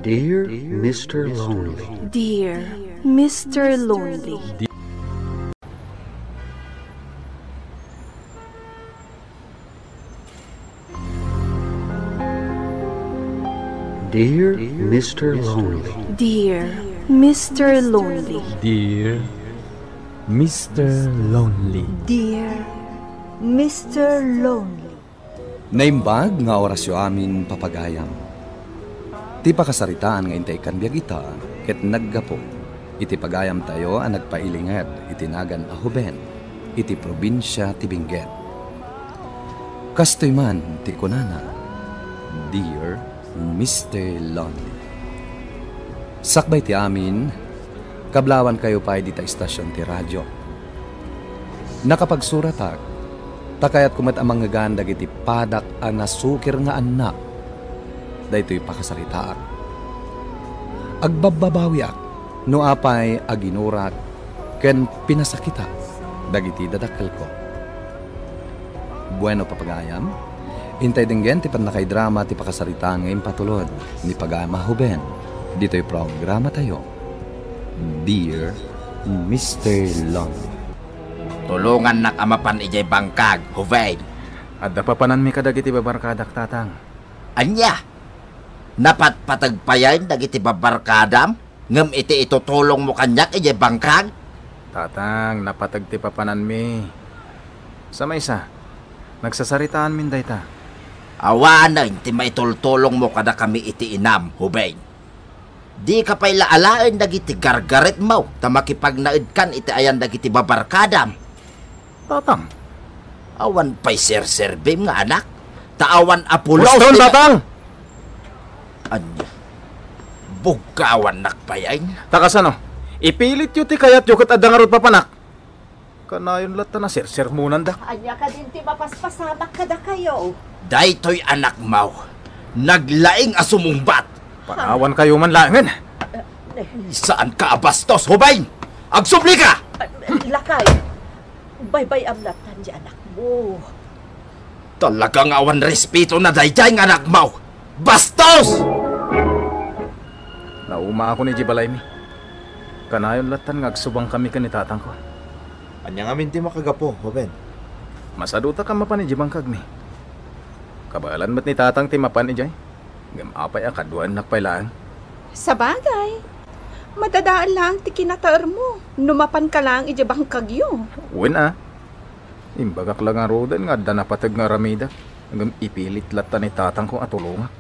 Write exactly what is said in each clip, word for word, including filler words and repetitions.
Dear Mister Lonely. Dear Mister Lonely. Dear Mister Lonely. Dear Mister Lonely. Dear Mister Lonely. Dear Mister Lonely. Naimbag nga orasyo amin, papagayam. Ti pakasaritaan nga intay ikkan biag ita ket naggapu iti pagayamtayo a nagpailinged iti nagan a Hoben iti probinsia ti Benguet. Kastoy man ti kunana, Dear Mister Lonely. Sakbay ti amin, kablawankayo pay dita istasion ti radio. Nakapagsuratak, ta kayatko met a mangngegan dagiti padak a nasukir nga annak. Daytoy pakasaritaak. Agbabbabawiak no apay a ginurak ken pinasakitak dagiti dadakkelko. Bueno, papagayam, intay denggen ti pannakaidrama ti pakasaritaan nga impatulod ni pagayam a Hoben ditoy programatayo, Dear Mister Lonely. Tulongannak a mapan idiay bangkag, Hoben. Adda papananmi kadagiti babarkadak, Tatang. Ania? Napatpateg payen dagiti babarkadam, ngem iti itutulongmo kaniak idiay bangkag? Tatang, napateg ti papananmi. Sa maysa, nagsasaritaanmin dayta. Awanen ti maitultulongmo kadakami iti inam, Hoben. Dika pay la alaen dagiti gargaretmo ta makipagnaedkan iti ayan dagiti babarkadam. Tatang. Awan pay serserbim nga anak, ta awan a pulos. Huston, ti Tatang! Ania? Bugkawannak pay, ay? Ta kasano? Ipilityo ti kayatyo ket adda ngarud papanak. Kanayon latta a sersermonandak. Ania kadin ti mapaspasamak kadakayo? Daytoy anakmo, naglaing a sumungbat. Panawankayo man laengen. Saanka a bastos, Hoben! Agsublika! Lakay, baybay-am lattan ti anakmo. Talaga nga awan respetona daydiay nga anakmo! Bastos! Naumaakon idiay balaymi. Kanayon lattan nga agsubangkami ken ni tatangko. Ania ngamin ti makagapu, Hoben? Masadutak a mapan idiay bangkagmi. Kabaelan met ni tatang ti mapan idiay. Ngem apay a kaduaennak pay laeng? Sabagay, madadael laeng ti kinataermo no mapanka laeng idiay bangkagyo. Wen a. Imbagak la ngaruden nga adda napateg nga aramidek, ngem ipilit latta ni tatangko a tulongak.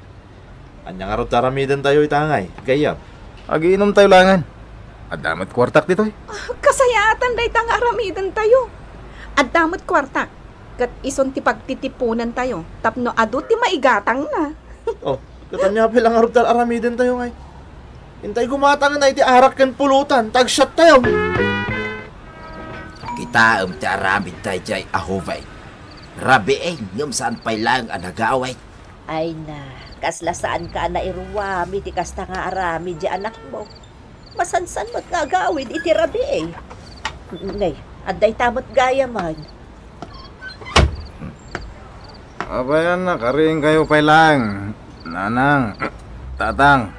Ania ngarud ti aramidentayo ita ngay, gayyem? Agiinumtayo laengen. Adda met kuartak ditoy. Ah, kasayaatan dayta nga aramidentayo. Adda met kuartak, ket isun ti pagtitiponentayo tapno adu ti maigatangna. Oh, ket ania pay la ngarud ti aramidentayo ngay? Intay gumatangen iti arak ken pulutan, ta agsiattayo. Kitaem ti aramid daydiay a Hoben. Rabiin, ngem saan pay laeng a nagawid. Ay na, kasla saanka a nairuam iti kasta nga aramid ti anakmo. Masansan met nga agawid iti rabii. Nay, adda ita met gayamen. Abayan, nakariingkayo pay laeng, nanang, tatang.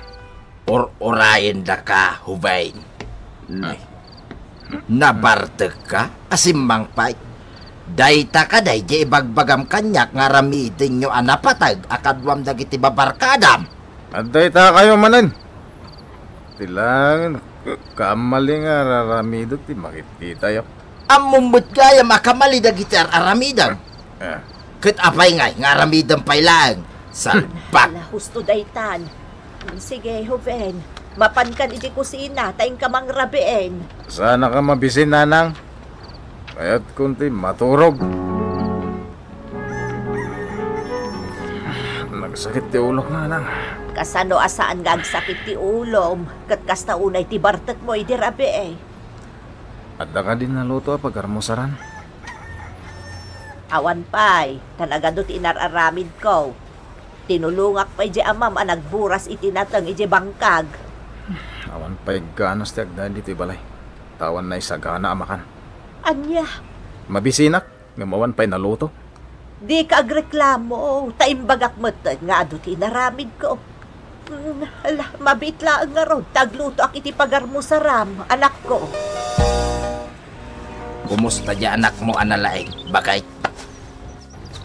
Ur-urayendaka, Hoben. Nay, nabartekka a simmangpet? Dayta kadi ti ibagbagam kaniak nga aramidenyo a napateg a kaduam dagiti babarkadam? Adda itakayo manen. Ti laeng, kamali nga ar-aramidek ti makitkitayo. Ammom met gayam a kamali dagiti ar-aramidem. Eh. Ket apay ngay nga aramidem pay laeng? Salbag. Ala, husto daytan. Sige, Hoben. Mapankan iti kusina, ta inka mangrabiin. Saanka mabisin, nanang. Kayatkon ti maturog. Nagsakit ti ulok, nanang. Kasano a saan nga agsakit ti ulom? Ket kasta unay ti bartekmo idi rabii. Adda kadi naluto a pagarmusaran? Awan pay, ta nagadu ti inar-aramidko. Tinulongak pay di amam a nagburas iti nateng iti bangkag. Awan pay ganas ti agdayan ditoy balay. Ta awan naisagana a makan. Ania? Mabisinak, ngem awan pay naluto. Dika agreklamo, ta imbagak metten nga adu ti inaramidko. Mm, ala, mabiit laeng ngarud ta aglutoak iti pagarmusaram, anakko. Kumusta di anakmo a nalaing, baket?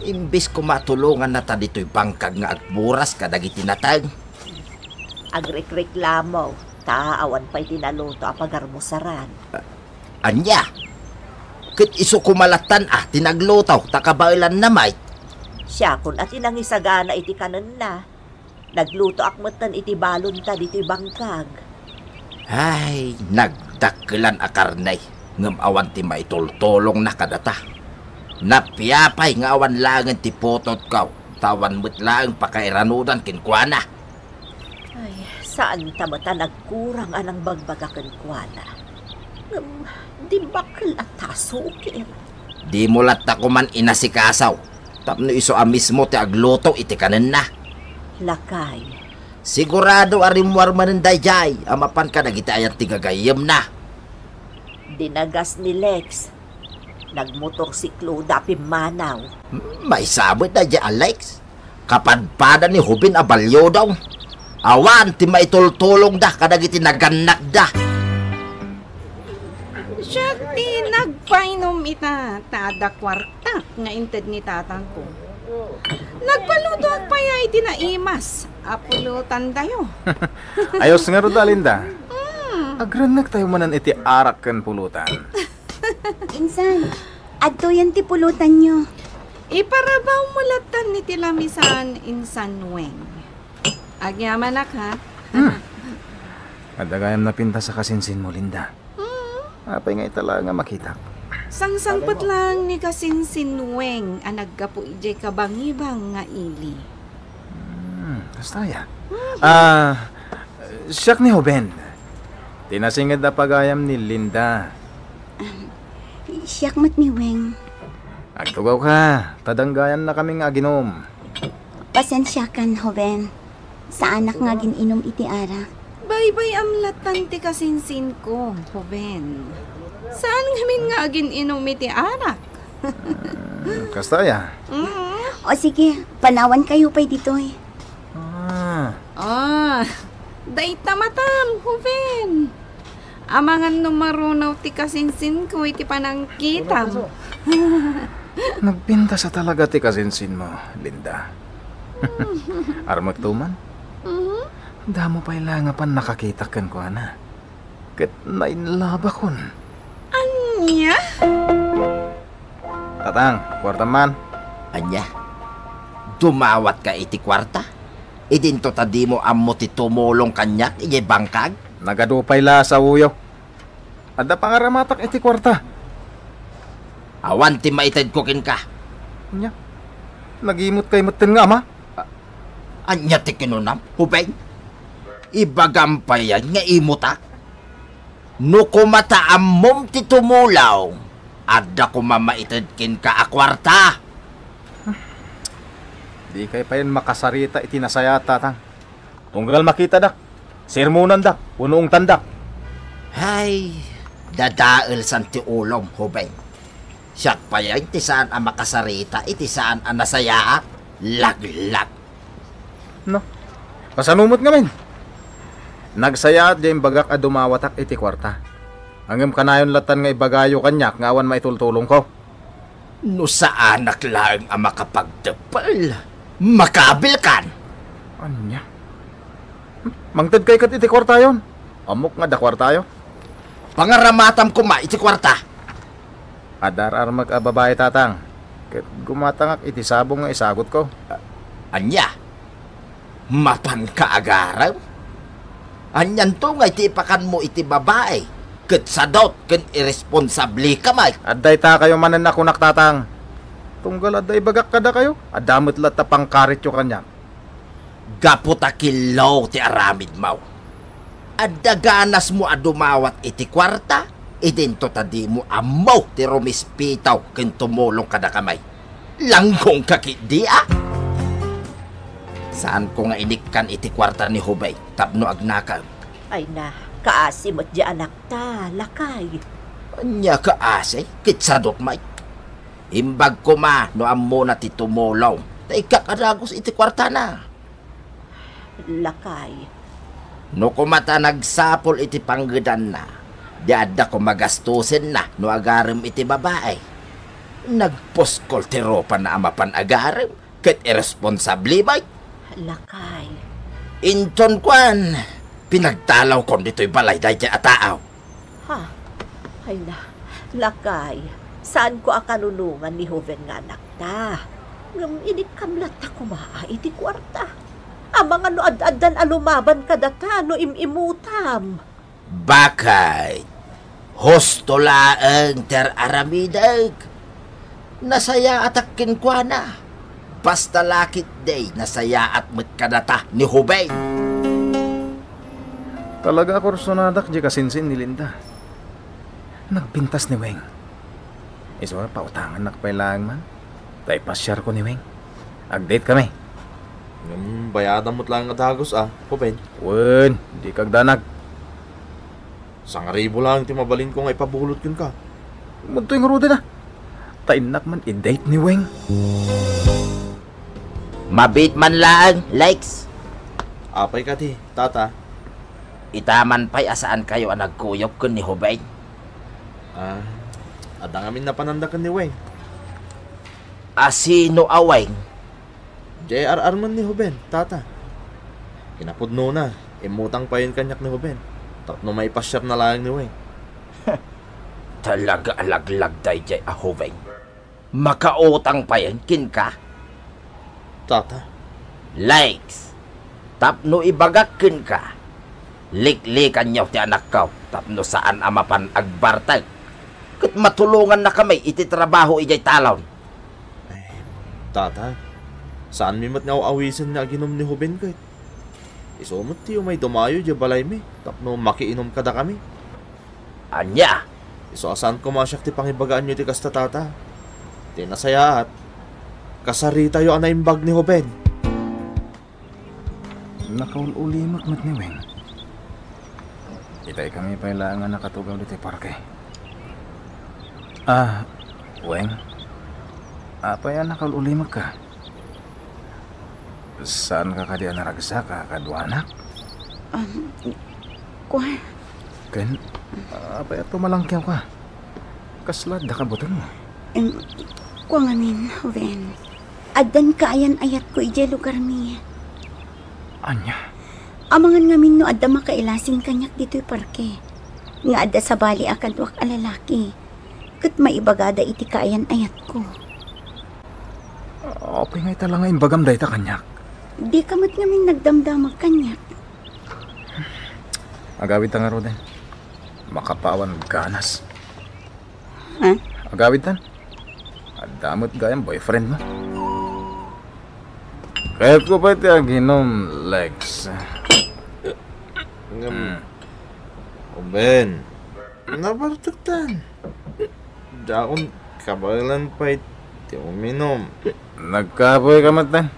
Imbes koma a tulongannata ditoy bangkag nga agburas kadagiti nateng. Agrikreklamo ta awan pay ti naluto a pagarmusaran. Ania? Ket isu koma lattan a ti nagluto ta kabaelanna met. Siakon a ti nangisagana iti kanenna. Naglutoak metten iti balonta ditoy bangkag. Ay, nagdakkelan a karne, ngem awan ti maitultulongna kadata. Napiapay nga awan laengen ti putotko, ta awan met laeng pakairanudan kenkuana. Ay, saanta met a nagkurang a nangbagbagak kenkuana. Ngem, di bakkel a tasukir. Dimo latta koman inasikaso, tapno isu a mismo ti agluto iti kanenna. Lakay. Sigurado a rimmuar manen daydiay a mapan kadagiti ayan ti gagayyemna. Dinagas ni Lex. Nagmotorsikloda a pimmanaw. Maysa met daydiay a Lex. Kapadpada ni Hoben a baliwda. Awan ti maitultulongda kadagiti nagannakda. Siak ti nagpainom ita, ta adda kuartak nga inted ni tatangko. Nagpalutoak pay iti naimas a pulutantayo. Ayos ngarud a, Linda. Mm. Agrennektayo manen iti arak ken pulutan. Insan, adtoyen ti pulutanyo. Iparabawmo lattan iti lamisan, Insan Weng. Agyamanak, ha? Hmm. Adda gayam napintas a kasinsinmo, Linda. Hmm. Apay nga ita laeng a makitak? Sangsangpet laeng ni kasinsin Weng a naggapu idiay kabangibang nga ili. Hmm, kasta aya. Hmm. Ah, siak ni Hoben. Ti nasinged a pagayam ni Linda. Siak met ni Weng. Agtugaw ka, ta danggayannakami nga aginom. Pasensiakan, Hoben. Saanak nga agin-inom iti arak. Baybay-am lattan ti kasinsinko, Hoben. Saan ngamin nga agin-inom iti arak? Hmm, kasta aya? Mm. O sige, panawankayo pay ditoy. Ah. Ah, dayta matam, Hoben. Amangan no marunaw ti kasinsinko iti panangkitam. Nagpintas a talaga ti kasinsinmo, Linda. Armekto man? Mhm. Damo pay la nga pannakakitak kenkuana. Ket nainlabakon. Ania? Tatang, kuartam man. Ania? Dumawatka iti kuarta? Idinto ta dimo ammo ti tumulong kaniak idiay bangkag? Nagadu pay la a saoyo. Adda pangaramatak iti kuarta. Awan ti maitedko kenka. Ania? Nagimutkay metten nga ama? A-, ania ti kinunam, Hoben? Ibagam pay nga imutak? No koma ta ammom ti tumulong, adda koma maited kenka a kuarta. Dikay payen makasarita iti nasayaat, Tatang. Tunggal makitadak, sermonandak, wenno ungtandak. Hay, dadaelsan ti ulom, Hoben. Siak payen ti saan a makasarita iti saan a nasayaat, laglag. No, kasano met ngamin? Nagsayaat diay imbagak a dumawatak iti kuarta. Ngem kanayon lattan nga ibagayo kaniak nga awan maitultulongko. No saanak laeng a makapagteppel, makabilkan. Ania? Mangtedkay ket iti kuartayon. Ammok nga adda kuartayo. Pangaramatam koma iti kuarta. Adda ar-armek a babai, Tatang, ket gumatangak iti sabong nga isagutko. A-, ania? Mapanka agarem? Anianto nga iti ipakanmo iti babai ket sadot ken iresponsableka met? Adda itakayo manen a kunak, Tatang. Tunggal adda ibagak kadakayo, adda met latta pangkarityo kaniak. Gapu ta killo ti aramidmo. Adda ganasmo a dumawat iti kuarta, idinto ta dimo ammo ti rumispitaw ken tumulong kadakami. Langgongka ketdi a? Saanko nga inikkan iti kuarta ni Hoben tapno agnakem. Ay na, kaasi met diay anakta, lakay. Ania kaasi? Ket sadot met. Imbag koma no ammona ti tumulong, ta ikkak a dagus iti kuartana. Lakay. No koma ta nagsapul iti panggedanna, di adda koma gastusenna no agarem iti babai. Nagpuskol ti ropana a mapan agarem, ket irresponsable met. Lakay. Inton kuan, pinagtalawkon ditoy balay daydiay a taaw. Ha? Ay na, lakay, saanko a kanunongan ni Joven nga anakta. Ngem inikkam latta koma iti kuarta. Amangan no ad-addan a lumaban kadata no im-imutam. Bakay, husto laeng ti ar-aramidek. Nasayaatak kenkuana. Basta la ketdi, nasayaat met kadata ni Joven. Talaga a kursonadak diay kasinsin ni Linda. Nagpintas ni Weng. Isu a pautangannak pay laeng man ta ipasiarko ni Weng. Ag-date kami. Ngem bayadam met laeng a dagus a, Joven. Wen, dika agdanag. Sangaribu laeng ti mabalinko nga ipabulot kenka. Madtoy ngaruden a. Ta innak man i-date ni Weng. Mabiit man laeng, Lex. Apay kadi, Tata? Ita man pay a saankayo a nagkuyog ken ni Joven? Ah, adda ngamin napananda ken ni Weng. A sino a Weng? Diay ar-armen ni Joven, Tata. Kinapudnona, immutang payen kaniak ni Joven tapno maipasiarna laeng ni Weng. Talaga a laglag daydiay a Joven. Makautang payen kenka? Tata. Lex, tapno ibagak kenka, liklikanyo ti anakko tapno saan a mapan agbartek, ket matulongannakami iti trabaho idiay talon. Ay, Tata, saanmi met nga aw-awisen nga aginom ni Joven ket. Isu met ti umay dumayo idiay balaymi tapno makiinom kadakami. Ania? Isu a saan koma a siak ti pangibagaanyo iti kasta, Tata. Ti nasayaat, kasaritayo a naimbag ni Joven. Nakaul-ulimek met ni Weng. Itay kami pay laeng a nakatugaw ditoy parke. Ah, Weng, apay a nakaul-ulimekka? Saanka kadi a naragsak a kaduanak? Um, kua- Ken, apay a tumalangkiawka? Kasla adda ka butengmo? Em, kua ngamin, Joven. Addan kaayan-ayatko idiay lugarmi. Ania? Amangan ngamin no adda makailasin kaniak ditoy parke. Nga adda sabali a kaduak a lalaki. Ket maibagada iti kaayan-ayatko. Apay nga ita la nga imbagam dayta kaniak? Dika met ngamin nagdamdamag kaniak. Agawidta ngaruden. Makapawan ganas. Ha? Agawidtan. Adda met gayam boyfriend mo. Kayatko pay ti aginom, Lex. Ngem, Hmm. Joven, nabartektan. Dakon kabaelan pay ti uminom. Nagkapoy ka met, tan.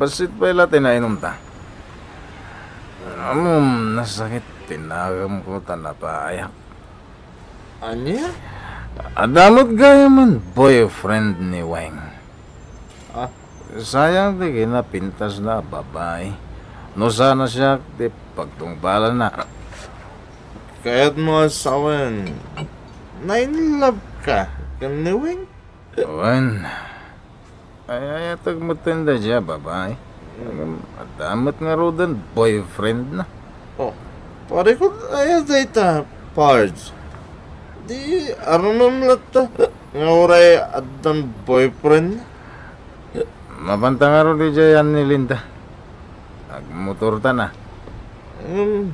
Bassit pay la ti nainumta. Ammom, nasakit ti nagamko ta napayak. Ania? Adda met gayamen boyfriend ni Weng. Ah? Sayang ti kinapintasna a babai. No saan a siak ti pagtungpalanna. Kayatmo a sawen, na-in love ka ken ni Weng? Wen, ay-ayatek metten daydiay a babai. Ngem adda met ngaruden boyfriendna. Oh, parikut aya dayta, Pards? Di armem latta nga uray addan boyfriendna? Mapanta ngarud idiay ni Linda. Agmotortana. Hmm,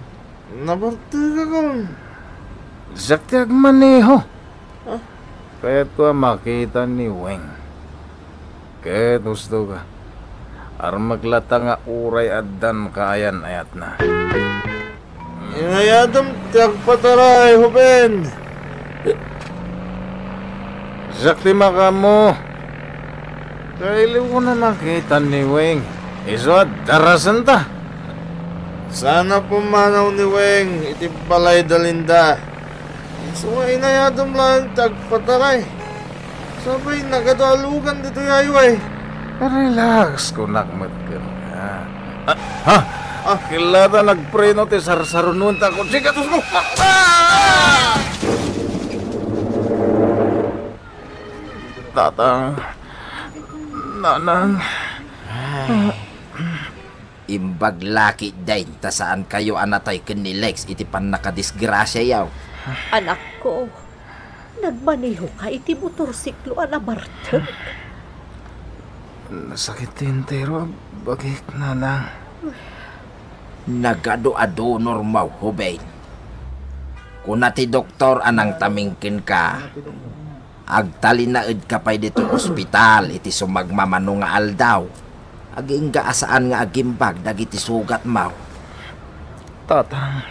nabartekakon. Siak ti agmaneho. Ah? Kayatko a makita ni Weng. Ket husto ka. Armek latta nga uray addan kaayan-ayatna. Inayadem ti agpataray, Joven. Siak ti makaammo. Kailiwko a makita ni Weng. Isu a darasenta. Saan a pumanaw ni Weng iti balay da Linda. Isu nga inayadem laeng ti agpataray. Sabay nagadu a lugan ditoy ayway. Relax, kunak met kenka. Ha? Killata nagpreno ti sarsarunonta ko. Sige, tus mo! Ah! Tatang, nanang. Imbag la ketdin ta saankayo a natay ken ni Lex iti pannakadisgrasiayo. Anakko, nagmanehoka iti motorsiklo a nabartek. Nasakit ti entero a bagik, nanang. Nagadu-adunor mo, Hoben. Kuna ti doktor a nangtaming kenka, agtalinaedka pay ditoy ospital iti sumagmamano nga aldaw. Agingga a saan nga agimbag dagiti sugatmo. Tatang.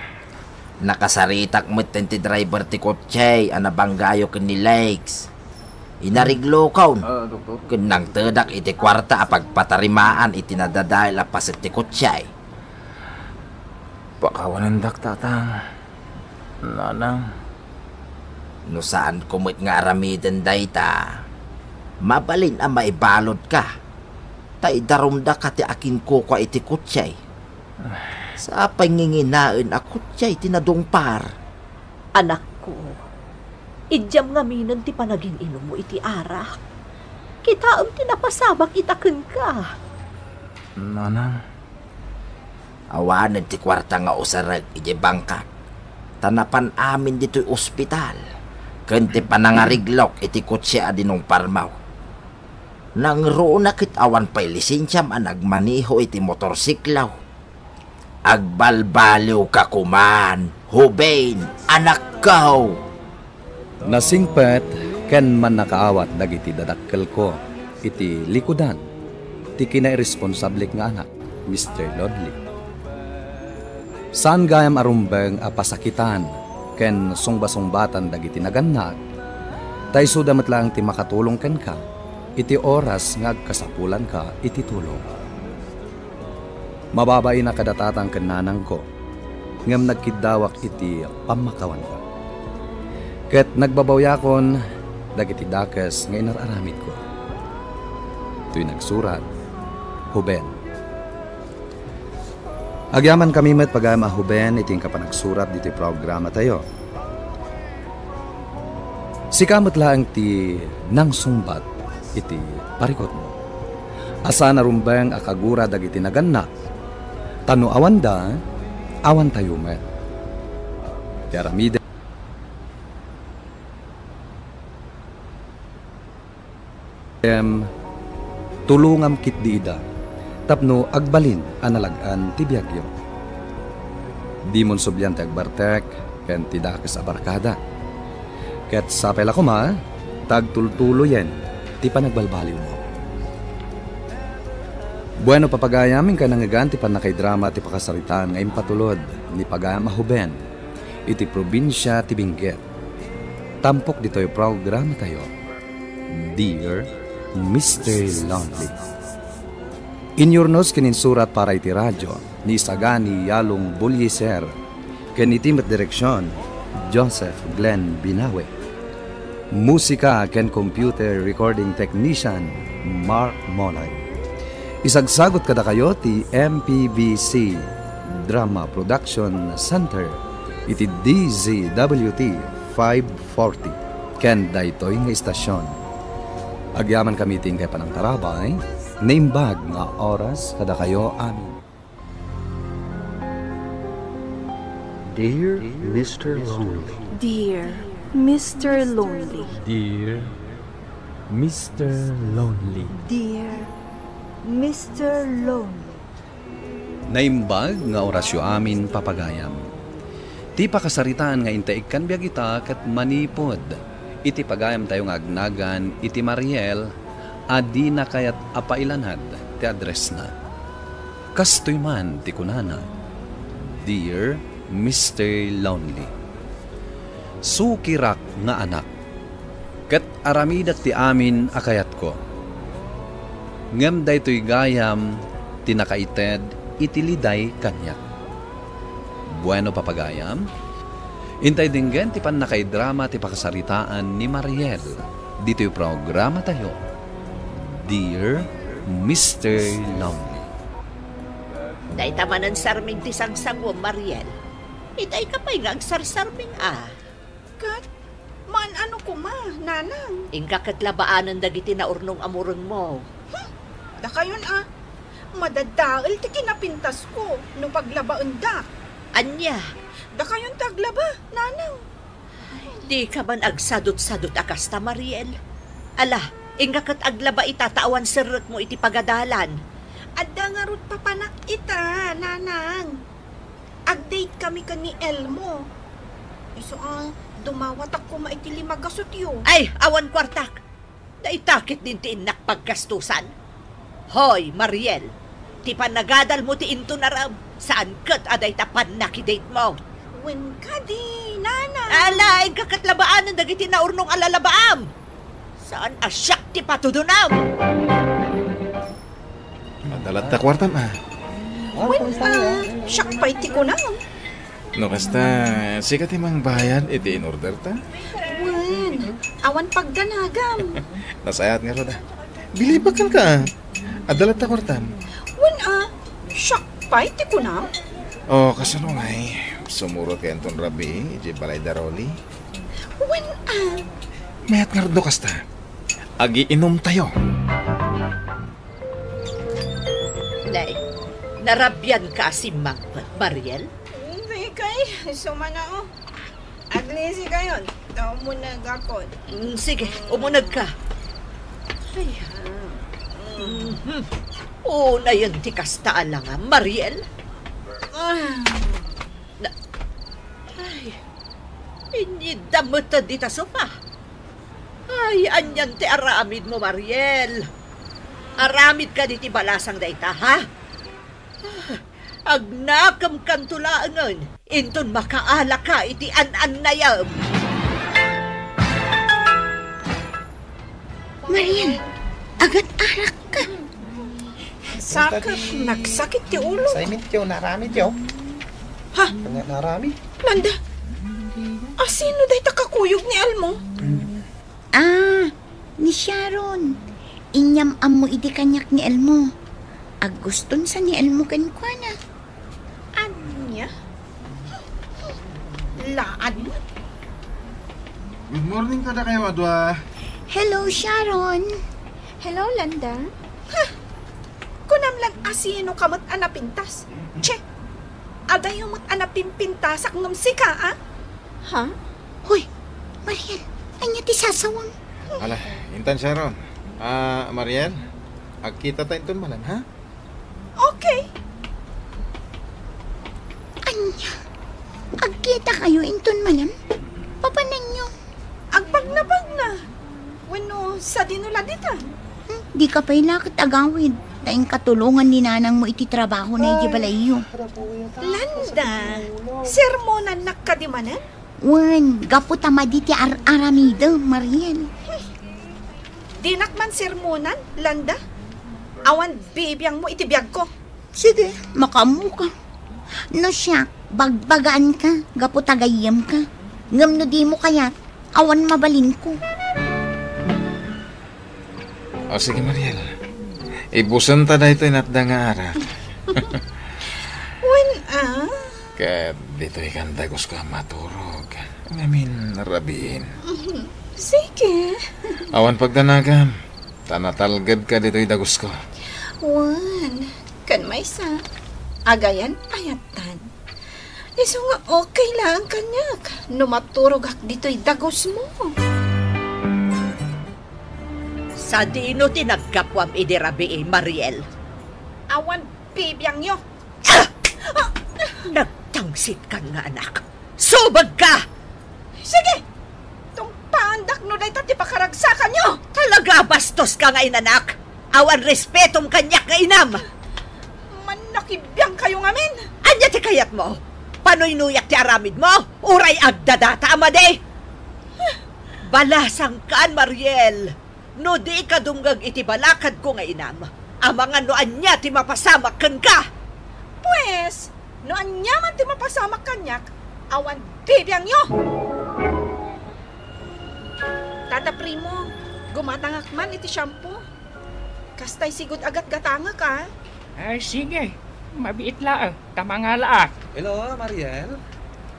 Nakasaritak metten ti driver ti kotse a nabanggayo ken ni Lex. Inariglokon. Ah, doktor. Ken nangtedak iti kuarta a pagpatarimaan iti nadadael a paset ti kotse. Pakawanendak, tatang. Nanang. No saanko met nga aramiden dayta, mabalin a maibaludka. Ta idarumdaka ti akinkukua iti kotse. Sa pay nginginaen a kotse ti nadungpar. Anakko, idiam ngaminen ti panagin-inummo iti arak. Kitaem ti napasamak ita kenka. Nanang. Awanen ti kuarta nga userek idiay bangkak, ta napan amin ditoy ospital, ken ti panangariglok iti kotse a dinungparmo. Nangruna ket awan pay lisensiam a nagmaneho iti motorsiklo. Agbalbaliwka koman, Hoben, anakko! Nasingpet ken mannakaawat dagiti dadakkelko iti likudan ti kinairesponsablik nga anak, Mister Lonely. Saan gayam a rumbeng a pasakitan ken sungbasungbatan dagiti nagannak, ta isuda met laeng ti makatulong kenka iti oras nga agkasapulanka iti tulong. Mababain a kada tatang ken nanangko, ngem nagkiddawak iti pammakawanko. Ket nagbabawiakon dagiti dakes nga inar-aramidko. Toy nagsurat, Hoben. Agyamankami met pagayam a Hoben iti inka panagsurat ditoy programatayo. Sika met laeng ti nangsungbat iti parikutmo. A saan a rumbeng a kagura dagiti nagannak, ta no awanda, awantayo met. Ti aramidem, tulongam ketdi ida tapno agbalin a nalag-an ti biagyo. Dimon sublian ti agbartek ken ti dakes a barkada. Ket sapay la koma ta agtultuloyen ti panagbalbaliwmo. Bueno, papagayam, inka nangngegan ti pannakaidrama ti pakasaritaan nga impatulod ni pagayam a Hoben iti probinsia ti Benguet. Tampok ditoy programatayo, Dear Mister Lonely. Inyurnos ken insurat para iti radyo ni Sagani Yalong Bulliser, ken iti met direksion, Joseph Glenn Binawe. Musika ken computer recording technician, Mark Molay. Isagsagot kadakayo ti M P B C Drama Production Center iti D Z W T five forty ken daytoy nga istasion. Agyamankami ti inkay panangtarabay, naimbag nga oras kadakayo amin. Dear Mister Lonely. Dear Mister Lonely. Dear Mister Lonely. Dear Mister Lonely. Naimbag nga orasyo amin, papagayam. Ti pakasaritaan nga intay ikkan biag ita ket manipud iti pagayamtayo nga agnagan iti Mariel a dina kayat a pailanad ti addressna. Kastoy man ti kunana, Dear Mister Lonely, sukirak nga anak, ket aramidek ti amin a kayatko. Ngem daytoy gayam ti nakaited iti liday kaniak. Bueno, papagayam, intay denggen ti pannakaidrama ti pakasaritaan ni Mariel ditoy programatayo, Dear Mister Lonely. Dayta manen sarming ti sangsanguem, Mariel. Itay ka pay nga agsarsarming a. Ket, maan-ano koma, Nanang? Inka ket labaanen dagiti naurnong a murengmo. Hmm, dakayon a. Madadael ti kinapintasko no paglabaendak. Ania? Dakayon ti aglaba, Nanang. Dika man agsadutsadut a kasta, Mariel. Ala, inka ket aglaba ita ta awan serrekmo iti pagadalan. Adda ngarud papanak ita, Nanang. Ag-date kami ken ni Elmo. Isu a, dumawatak koma iti lima gasutyo. Ay, awan kuartak. Dayta ketdin ti innak paggastusan. Hoy, Mariel, ti panagadalmo ti inton arem, saan ket a dayta pannakidatemo. Wen kadi, Nanang. Ala, inka ket labaanen dagiti naurnong a lalabaam. Saan a siak ti patudonam. Adda latta kuartam a. Wen a, siak pay ti kunam. No kasta, sika ti mangbayad iti in-orderta? Wen, awan pagdanagam. Nasayaat ngarud a. Bilibak kenka. Adda latta kuartam. Wen a, siak pay ti kunam. O, kasano ngay? Sumurot kayo inton rabii, iti balay da Rolly? Wen a. Mayat ngarud no kasta. Agiinumtayo. Nay, narabian ka a simmangpet, Mariel? Dikay, sumana o. Aglisi kayon, ta umuneg akon. Mm, sige, umuneg ka. Ay. Mhm. Unayen ti kasta a langam, Mariel. Ah. Na, ay, inyidda met dita sofa. Ay, anian ti aramidmo, Mariel? Aramid kadi ti balasang dayta, ha? Agnakemkanto laengen inton makaalaka iti an-annayem. Mariel, agat-arakka. Sakit, nagsakit ti ulo. Sa imityo, naramid yo. Ha? Kanya naramid. Landa, asino dayta kakuyog ni Elmo? Ah, ni Sharon. Inyam-ammo idi kaniak ni Elmo. Agguston sa ni Elmo kenkuana. Ania? Laad. Good morning kadakayo a dua. Hello, Sharon. Hello, Landa. Huh. Kunam lang asino ka met a napintas. Che, adayo met a napimpintasak ngem sika, a? Ha? Hoy, Mariel, ania ti sasawam? Ala, intan Sharon. Ah, Mariel, agkita ta inton malam, ha? Okay. Ania? Agkita kayo inton malam? Papananyo? Agpagnapagna. Wenno, sadino la dita? Hmm, di ka pay la ket agawid. Ta inkatulongan ni nanangmo iti trabaho na iti balayyo. Landa, sermonannak kadi manen? Wen, gapu ta madi ti ar-aramidem, Mariel. Dinak man sermonan, Landa. Awan bibiangmo iti biagko. Sige, makaammoka. No siak, bagbagaanka, gapu ta gayyemka. Ngem no dimo kayat, awan mabalinko. O sige, Mariel. Ibusenta daytoy natda nga arak. Wen a? Ket ditoy kan dagusko a maturog. Ngamin, rabiin. Mhm. Sige. Awan pagdanagam. Ta natalgedka ditoy dagusko. Wen, ken maysa, agayan payattan. Isu nga okay laeng kaniak no maturogak ditoy dagusmo. Sadino ti naggapuam idi rabii, Mariel? Awan bibiangyo. Ah! Nagtangsitkan nga anak. Subegka! Sige! Tungpaandak no dayta ti pakaragsakanyo! Talaga, bastoska nga inanak! Awan respetom kaniak nga inam! Mannakibiangkayo ngamin! Ania ti kayatmo? Panuynuyak ti aramidmo? Uray agdadata a madi? Balasangkan, Mariel! No dika dumngeg iti balakadko nga inam, amangan no ania ti mapasamak kenka! Pues, no ania man ti mapasamak kaniak, awan bibiangyo! Tata Primo, gumatangak man iti shampoo. Kastay sigud agatgatangek, a? Ay, sige. Mabiit laeng ta mangalaak. Hello, Mariel?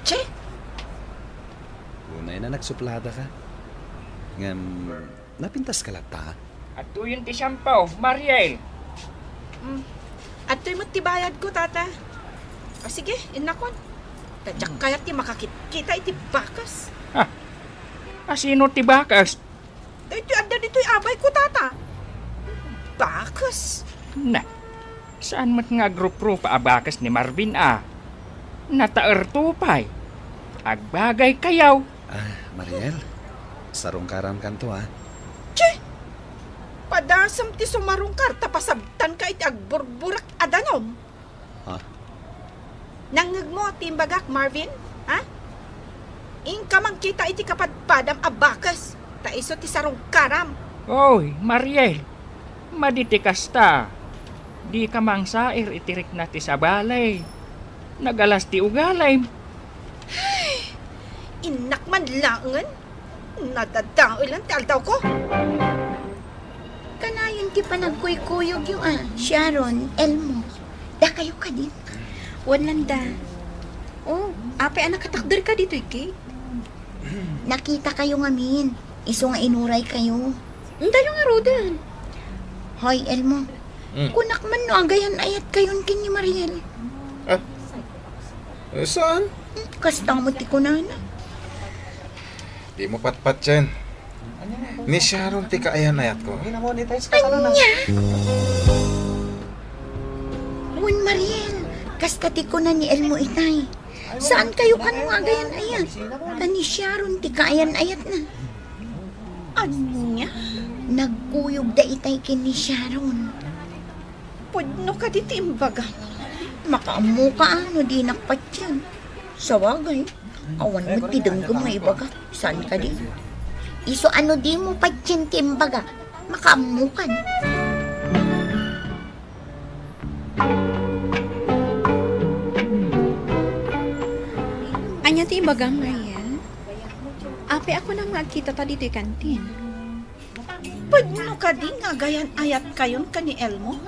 Che? Unay na nagsuplada ka. Ngem, napintas ka latta? Adtoyen ti siampaw, Mariel. Mm. Adtoy met ti bayadko, Tata. O sige, innakon. Ta diak kayat ti makakitkita iti bakes. Ha? Asino ti bakes? Daytoy adda ditoy abayko, Tata. Bakes. Na, saan met nga agruprupa a bakes ni Marvin a? Nataerto pay. Agbagaykayo. Ah, Mariel, sarungkaramkanto, ah. Che! Padasem ti sumarungkar ta pasabtanka iti agburburak a danum. Ha? Nangngegmo ti imbagak, Marvin? Ha? Inka mangkita iti kapadpadam a bakes, ta isu ti sarungkaram. Oy, Mariel, madi ti kasta. Dika mangsair iti rikna ti sabali. Nagalas ti ugalim. Ay, innak man laengen. Nadadaelan ti aldawko. Kanayon ti panagkuykuyogyo a, Sharon, Elmo. Dakayo kadi? Wen landa. Oh, apay a nakatakderka ditoy, Kate? Nakitakayo ngamin. Isu nga inuraykayo. Dayo ngaruden. Hoy, Elmo. Mm. Kunak man no agayan-ayatkayon ken ni Mariel. Ah? Eh, saan? Hmm, kasta met ti kunana. Dimo patpatien. Ni Sharon ti kaayan-ayatko. Ania? Wen, Mariel, kasta ti kuna ni Elmo itay. Saankayo kano nga agayan-ayat? Ta ni Sharon ti kaayan-ayatna. Ania? Nagkuyogda itay ken ni Sharon. Pudno kadi ti imbagam? Makaammoka a no dinak patien. Sawagay, awan met ti denggem nga ibagak. Saan kadi? Isu a no dimo patien ti imbagak, makaammokan. Ania ti ibagam, Mariel? Apay a kunam nga agkitata ditoy kantin? Pudno kadi nga agayan-ayatkayon ken ni Elmo?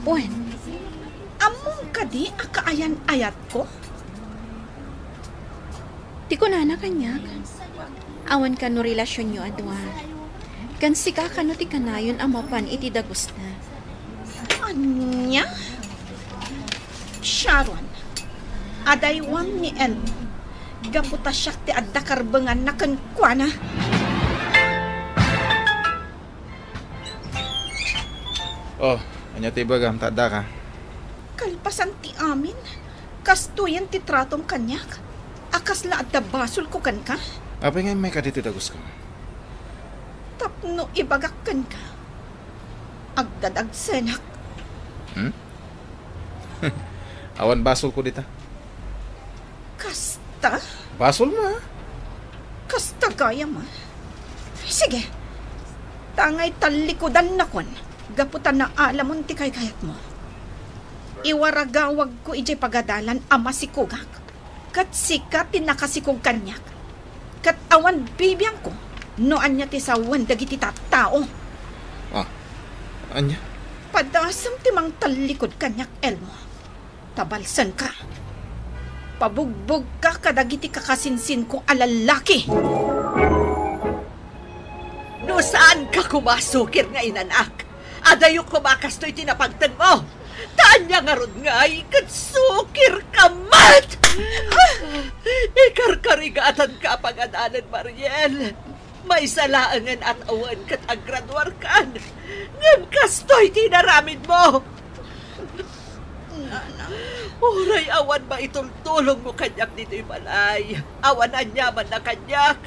Wen. Ammom kadi a kaayan-ayatko? Ti kunana kaniak, awan kano relasionyo a dua. Ken sika kano ti kanayon a mapan iti dagusna. Ania? Sharon, adaywam ni Elmo. Gapu ta siak ti adda karbenganna kenkuana. Oh, ania ti ibagam, ta addaka? Kalpasan ti amin, kastoyen ti tratom kaniak, a kasla adda basolko kenka? Apay nga immayka ditoy daguska? Tapno ibagak kenka, agdadagsenak. Hmm? Awan basolko dita. Kasta? Basolmo, a? Kasta gayam, a? Sige. Tangay tallikudannakon gapu ta naalamon ti kaykayatmo. Iwaragawagko idiay pagadalan a masikogak, ket sika ti nakasikog kaniak. Ket awan bibiangko no ania ti sawen dagiti tattao. Ah, ania? Padasem ti mangtallikud kaniak, Elmo. Ta balsenka. Pabugbogka kadagiti kakasinsinko a lallaki. No saanka koma a sukir nga inanak, adayo koma a kastoy ti napagtengmo. Ta ania ngarud ngay ket sukirka met! Ikarkarigatanka a pagadalan, Mariel. Maysa laengen a tawen ket aggraduarkan, ngem kastoy ti inaramidmo. Uray awan maitultulongmo kaniak ditoy balay, awan aniamanna kaniak,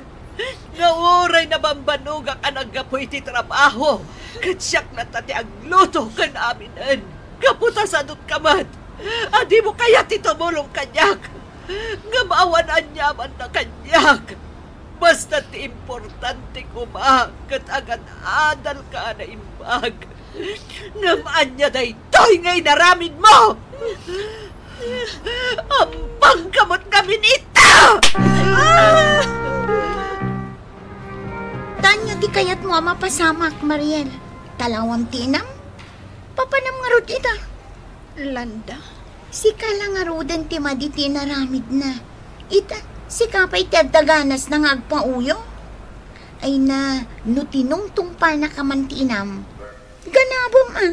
nga uray nabambanogak a naggapu iti trabaho, ket siak latta ti agluto ken aminen. Gapu ta sadutka met a dimo kayat ti tumulong kaniak, ngem awan aniamanna kaniak. Basta ti importante koma ket agan-adalka a naimbag. Ngem ania daytoy nga inaramidmo? Ampangka met ngamin ita! Ta ania ti kayatmo a mapasamak, Mariel? Talawam ti inam? Papanam ngarud ita. Landa? Sika la ngaruden ti madi ti inaramidna. Ita, sika pay ti adda ganasna nga agpauyo? Ay na, no tinungtungpalnaka man ti inam, ganabem a.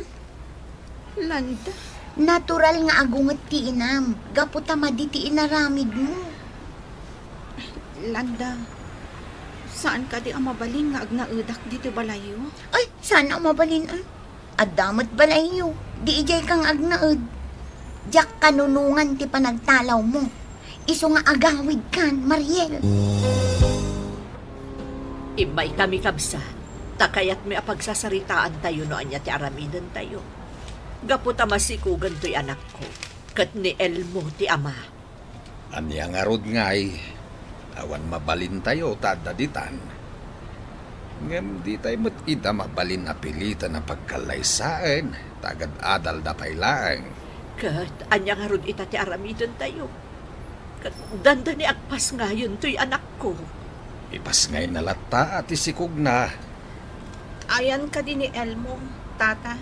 Landa? Natural nga agunget ti inam, gapu ta madi ti inaramidmo. Landa, saan kadi a mabalin nga agnaedak ditoy balayyo? Ay, saan a mabalin a? Adda met balayyo, di idiay ka nga agnaed. Diak kanunongan ti panagtalawmo. Isu nga agawidkan, Mariel. Immaykami, kabsat, ta kayatmi a pagsasaritaantayo no ania ti aramidentayo. Gapu ta masikogen toy anakko, ket ni Elmo ti ama. Ania ngarud ngay? Awan mabalintayo ta adda ditan. Ngem ditay met ida mabalin a piliten a pagkallaysaen ta agad-adalda pay laeng. Ket ania ngarud ita ti aramidentayo? Ket dandani agpasngayen toy anakko. Ipasngayna latta a ti sikogna. Ayan kadi ni Elmo, Tata?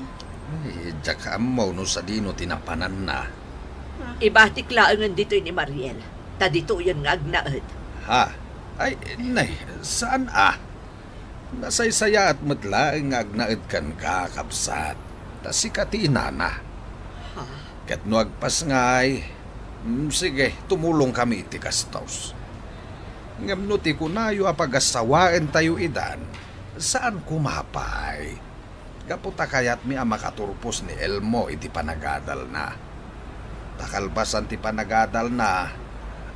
Ay, diak ammo no sadino ti napananna. Ah. Ibatik laengen ditoy ni Mariel, ta ditoyen nga agnaed. Ha? Ay, nay, saan a? Nasaysayaat met laeng nga agnaed kenka, kabsat, ta sika ti inana. Ha? Ket no agpasngay, mm, sige, tumulongkami iti gastos. Ngem no ti kunayo a pagassawaentayo idan, saan koma pay. Gapu ta kayatmi a makaturpos ni Elmo iti panagadalna. Ta kalpasan ti panagadalna,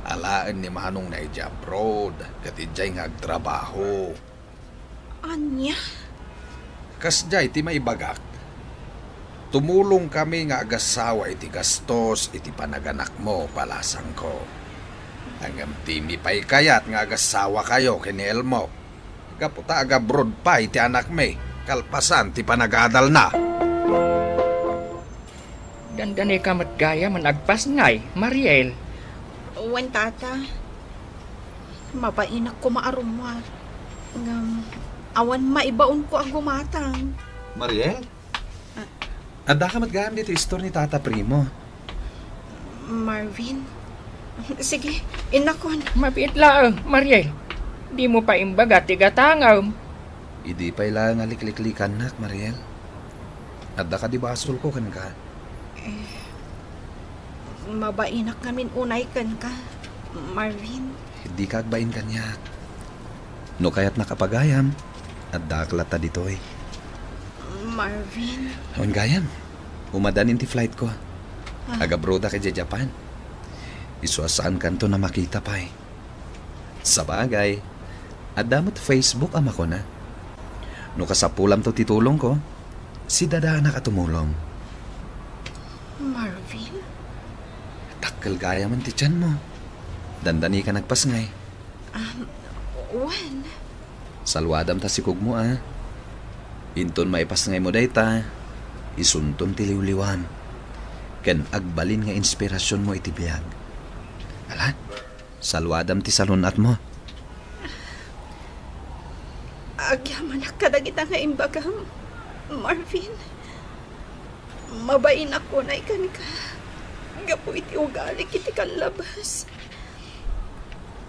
alaen ni manongna idiay abroad ket idiay nga agtrabaho. Ania? Kasdiay ti maibagak. Tumulongkami nga agassawa iti gastos iti panaganakmo, balasangko. Ngem dimi pay kayat nga agassawakayo ken ni Elmo. Gapu ta agabrod pay ti anakmi, kalpasan ti panagadalna. Dandanika met gayam a agpasngay, Mariel. Wen, Tata. Mabainak koma a rummuar. Ngem, awan maibaonko a gumatang. Mariel? Ah. Addaka met gayam ditoy istor ni Tata Primo. Marvin? Sige, innakon. Mabiit laeng, Mariel. Dimo pay imbaga ti gatangem. Idi pay laeng a likliklikannak, Mariel. Adda kadi basolko kenka? Eh, mabainak ngamin unay kenka, Marvin. Dika agbain kaniak. No kayatnak a pagayam, addaak latta ditoy. Marvin. Awan gayam. Umadanin ti flightko. Ah. Agabrodak idiay Japan. Isu a saankanton a makita pay. Sabagay, adda met Facebook a makuna. No kasapulamto ti tulongko, sidadaanak a tumulong. Marvin? Dakkel gayamen ti tianmo. Dandanikan agpasngay. Um, wen? Salwadam ta sikogmo, a. Inton maipasngaymo dayta, isunton ti liwliwam. Ken agbalin nga inspirasionmo iti biag. Ala, salwadam ti salun-atmo. Agyamanak kadagita nga imbagam, Marvin. Mabainak unay kenka gapu iti ugalik iti kallabas.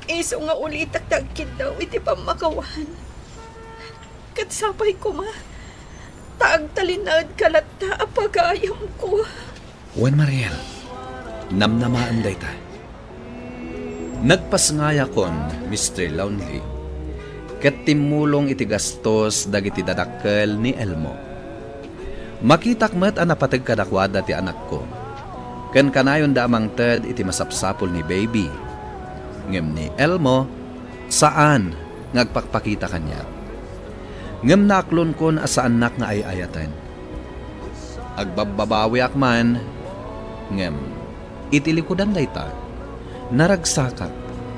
Isu nga ulitak ti agkiddaw iti pammakawan. Ket sapay koma, ta agtalinaedka latta a pagayamko. Wen, Mariel, namnamaem dayta. Nagpasngayakon, Mister Lonely, ket timmulong iti gastos dagiti dadakkel ni Elmo. Makitak met a napateg kadakuada ti anakko, ken kanayonda a mangted iti masapsapul ni Baby. Ngem ni Elmo, saan nga agpakpakita kaniak. Ngem naaklonkon a saannak nga ay-ayaten. Agbabbabawiak man, ngem iti likudan dayta, naragsakak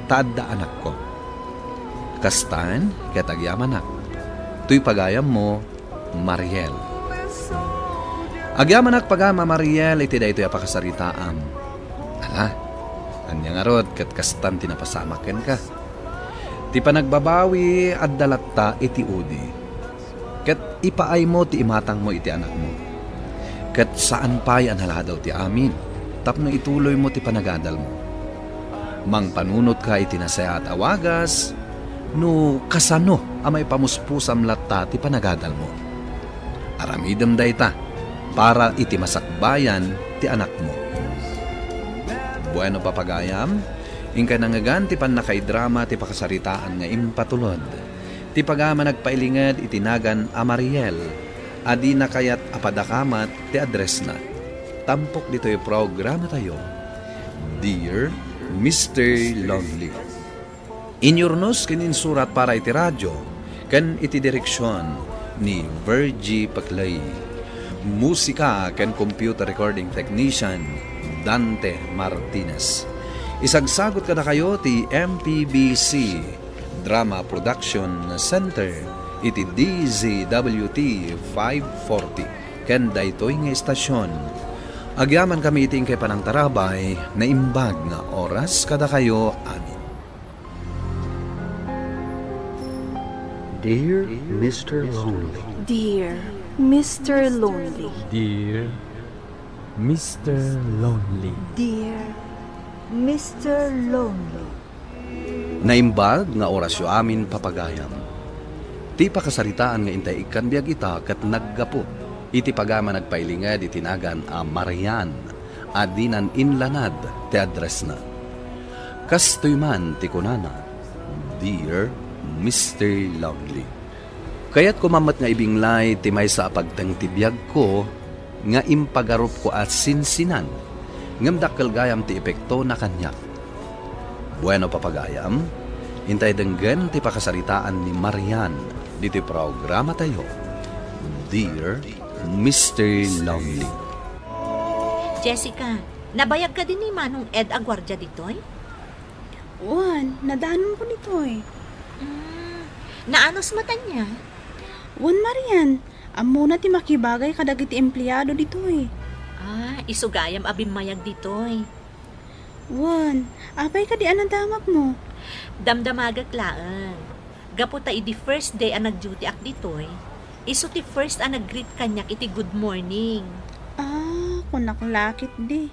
ta adda anakko. Kastan ket agyamanak. Toy pagayammo, Mariel. Agyamanak pagayam a Mariel iti daytoy a pakasaritaam. Ala, ania ngarud ket kastan ti napasamak kenka. Ti panagbabawi adda latta iti udi. Ket ipaaymo ti imatangmo iti anakmo. ket saan pay a naladaw ti amin tapno ituloymo ti panagadalmo. Mangpanunotka iti nasayaat a wagas no kasano a maipamuspusam latta ti panagadalmo. Aramidem dayta para iti masakbayan ti anakmo. Bueno, papagayam, inkay nangngegan ti pannakaidrama ti pakasaritaan nga impatulod. Ti pagayam a nagpailinged iti nagan a Mariel, a dina kayat a padakamat ti addressna. Tampok ditoy programatayo, Dear Mister Lonely. Inyurnos ken insurat para iti radio ken iti direksion ni Virgie Paclay. Musika ken computer recording technician, Dante Martinez. Isagsagot kadakayo ti M P B C Drama Production Center iti D Z W T five forty ken daytoy nga estasion. Agyamankami iti inkay panangtarabay, naimbag nga oras kadakayo amin. Dear Mister Lonely. Dear Mister Lonely. Dear Mister Lonely. Dear Mister Lonely. Naimbag nga orasyo amin, papagayam. Ti pakasaritaan nga intay ikkan biag ita ket naggapu iti pagayam a nagpailinged iti nagan a Marian a dinan inlanad ti addressna. Kastoy man ti kunana, Dear Mister Lonely. Kayatko man met nga ibinglay ti maysa a pagteng ti biagko nga impagarupko a sinsinan, ngem dakkel gayam ti epektona kaniak. Bueno, papagayam, intay denggen ti pakasaritaan ni Marian ditoy programatayo, Dear Mister Lonely. Jessica, nabayag kadi ni Manong Ed a guardia ditoy? Wen, nadanonko ditoy. Mm, naanus met ania? Wen, Marian, ammona ti makibagay kadagiti empleado ditoy. Ah, isu gayam a bimmayag ditoy. Wen, apay kadi a nadamagmo? Damdamagek laeng. Gapu ta idi first day a nag-dutyak ditoy, isu ti first a nag-greet kaniak iti good morning. Ah, kunak la ketdi.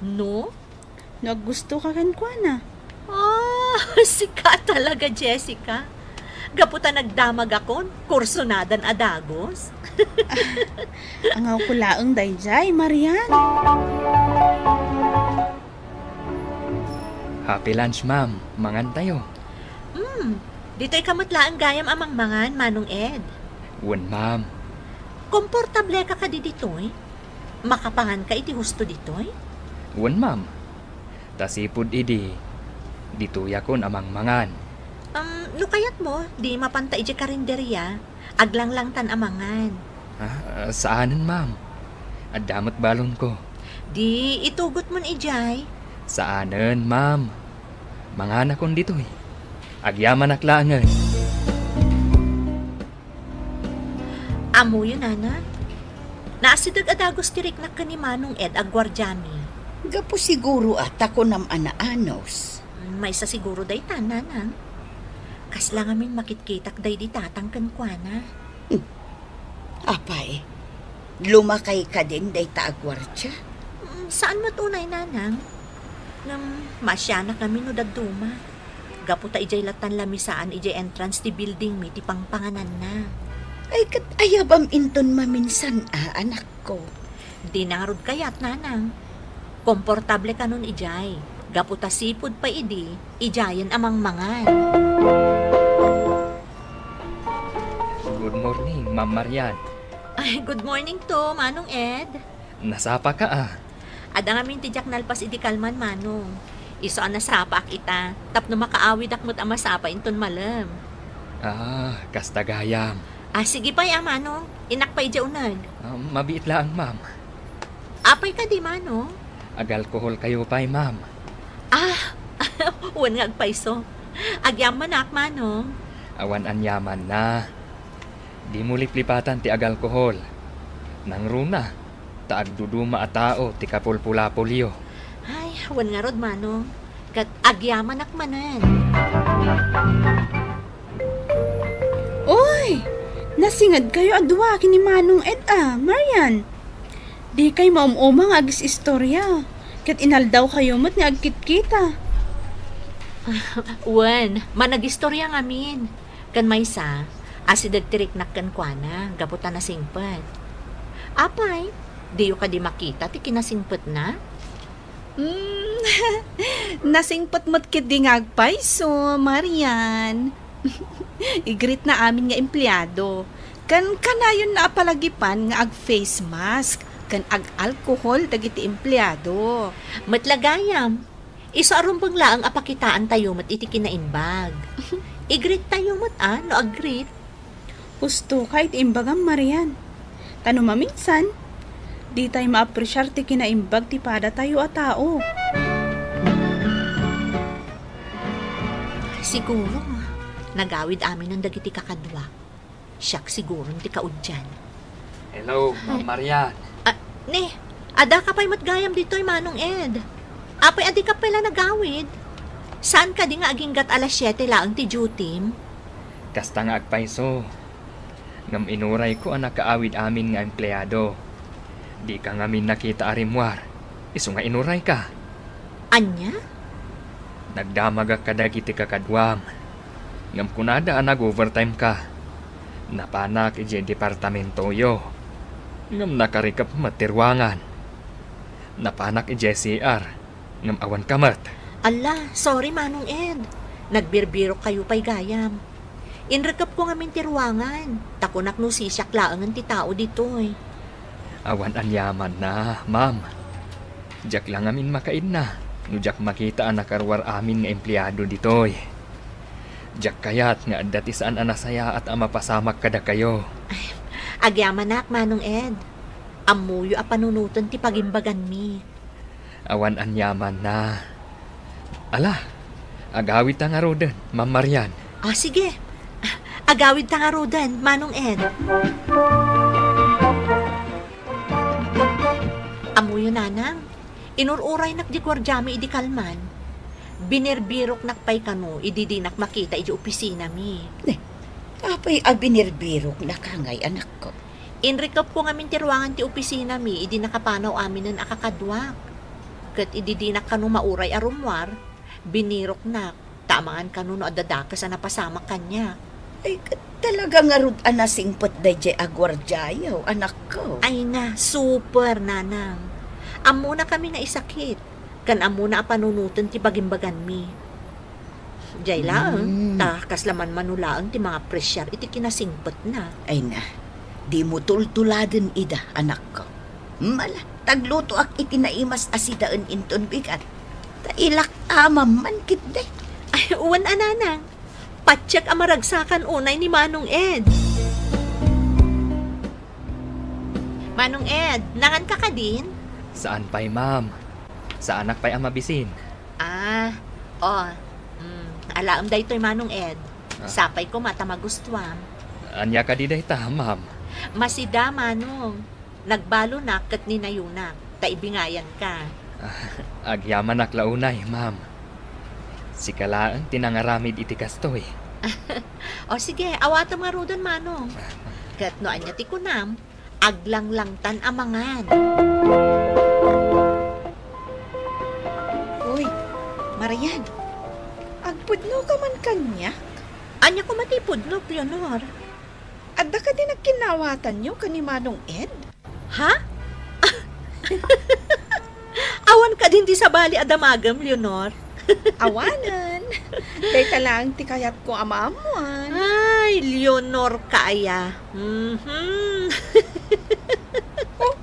No? No aggustoka kenkuana. Ah, sika talaga, Jessica. Gapu ta nagdamagakon, kursonadan a dagus. Angawko laeng daydiay, Marian. Happy lunch, ma'am. Mangantayo. Hmm, ditoy ka met laeng gayam a mangmangan, Manong Ed. Wen, ma'am. Komportableka kadi ditoy? Makapanganka iti husto ditoy? Wen, ma'am. Ta sipud idi, ditoyakon a mangmangan. Um, no kayatmo, di mapanta idiay karinderia, aglanglantan a mangan. Ah, saanen, ma'am. Adda met balonko. Di, itugotmon idiay. Saanen, ma'am. Manganakon ditoy. Agyamanak laengen. Ammoyo, Nana? Naasideg a dagus ti riknak ken ni Manong Ed a guardiami. Gapu siguro a ta kunam a naanus. Maysa siguro dayta, Nanang. Kasla ngamin makitkitak daydi tatang kenkuana. Hmm. Apay, lumakay kadin dayta a guardia? Mm, saan met unay, Nanang. Ngem maasianak ngamin no dadduma. Gapu ta idiay lattan lamisaan idiay entrance ti buildingmi ti pangpangananna. Ay, ket ayabam inton maminsan a, anakko. Dina ngarud kayat, Nanang. Komportable kanon idiay. Gapu ta sipud pay idi, idiayen a mangmangan. Good morning, Ma'am Marian. Ay, good morning to, Manong Ed. Nasapaka, a. Adda ngamin ti diak nalpas idi kalman, Manong. Isu a nasapaak ita, tapno makaawidak met a masapa inton malem. Ah, kasta gayam. Ah, sige pay, a, Manong. Innak pay idiay uneg. Ah, mabiit laeng, ma'am. Apay kadi, Manong? Agalkoholkayo pay, ma'am. Ah, wen nga agpayso. Agyamanak, Manong. Awan aniamanna. Dimo liplipatan ti agalkohol. Nangruna, ta agduduma a tao ti kapulpulapolyo. Ay, wen ngarud, Manong. Ket agyamanak manen. Oy! Nasingedkayo a dua ken ni Manong Ed a, Marian. Dikay maum-uma nga agis-istorya, ket inaldawkayo met nga agkitkita. Wen, managistorya ngamin. Ken maysa, asideg ti riknak kenkuana gapu ta nasingpet. Apay, diyo kadi makita ti kinasingpetna? Hmm, nasingpet met ketdi nga agpayso, Marian. I-greet na amin nga empleado. Ken kanayonna a palagipan nga ag-face mask ken ag-alcohol dagiti empleado. Met la gayam, isu a rumbeng laeng a pakitaantayo met iti kinaimbag. I-greet tayo met a no ag-greet. Husto ka iti imbagam, Marian. Ta no maminsan, ditay maapresiar ti kinaimbag ti padatayo a tao. Siguro, nagawid aminen dagiti kakaduak. Siak siguron ti kaudian. Hello, Ma'am Marian. Ah, ni, adda ka pay met gayam ditoy, Manong Ed. Apay, adda ka pay la nagawid? Saan kadi nga aginggat alas siete laeng ti duty-m? Kasta nga agpayso. Ngem inurayko a nakaawid amin nga empleado. Dika ngamin nakita a rimmuar, isu nga inurayka. Ania? Nagdamagak kadagiti kakaduam, ngem kunada a nag-overtime ka. Napanak idiay departamentoyo, ngem nakarikep met ti ruangan. Napanak idiay C R, ngem awan ka met. Alla, sorry, Manong Ed. Nagbirbirok kayo pay gayam. Inrekepko ngamin ti ruangan, ta kunak no sisiak laengen ti tao ditoy. Awan aniamanna, ma'am. Diak la ngamin makaidna no diak makita a nakaruar amin nga empleado ditoy. Diak kayat nga adda ti saan a nasayaat a mapasamak kadakayo. Ay, agyamanak, Manong Ed. Ammoyo a panunoten ti pagimbaganmi. Awan aniamanna. Ala, agawidta ngaruden, Ma'am Marian. Ah, sige. Agawidta ngaruden, Manong Ed. Ammoyo, Nanang, inur-uraynak di guardiami idi kalman. Binirbiroknak pay kano idi dinak makita idi opisinami. Ne, apay a binirbiroknak ngay, anakko? Inrekepko ngamin ti ruangan ti opisinami idi nakapanaw aminen a kakaduak. Ket idi dinak kano mauray a rummuar, biniroknak, ta amangan kano no adda dakes a napasamak kaniak. Ay, ket talaga ngarud a nasingpet daydiay a guardiayo, anakko. Ay na, super, Nanang. Ammona kami nga isakit, ken ammona a panunoten ti pagimbaganmi. Jay laeng, Mm. ta kasla manmano laeng ti mangapresiar iti kinasingpetna. Ay na, dimo tultuladen ida, anakko. Mala, taglutoak iti naimas a sidaen inton bigat. Ta ilak amam man ketdi. Ay, wen a, Nanang. Patiek a maragsakan unay ni Manong Ed. Manong Ed, nangan ka kadin? Saan pay, ma'am. Saanak pay a mabisin. Ah, oh. Mm, alaem daytoy, Manong Ed. Ah. Sapay koma ta magustuam. Ania kadi dayta, ma'am? Masida, Manong. Nagbalonak ket ninayonak, ta ibingayanka. Ah, agyamanak la unay, ma'am. Sika laeng ti nangaramid iti kastoy. O sige, awatem ngaruden, Manong. Ket no ania ti kunam, aglanglangtan a mangan. Uy, Marian, agpudno ka man kaniak? Ania koma ti ipudnok, Leonor? Adda kadi nagkinnawatanyo ken ni Manong Ed? Ha? Awan kadin ti sabali a damagem, Leonor? Awanen. Dayta laeng ti kayatko a maammuan. Ay, Leonor ka aya. Mhm. Oh,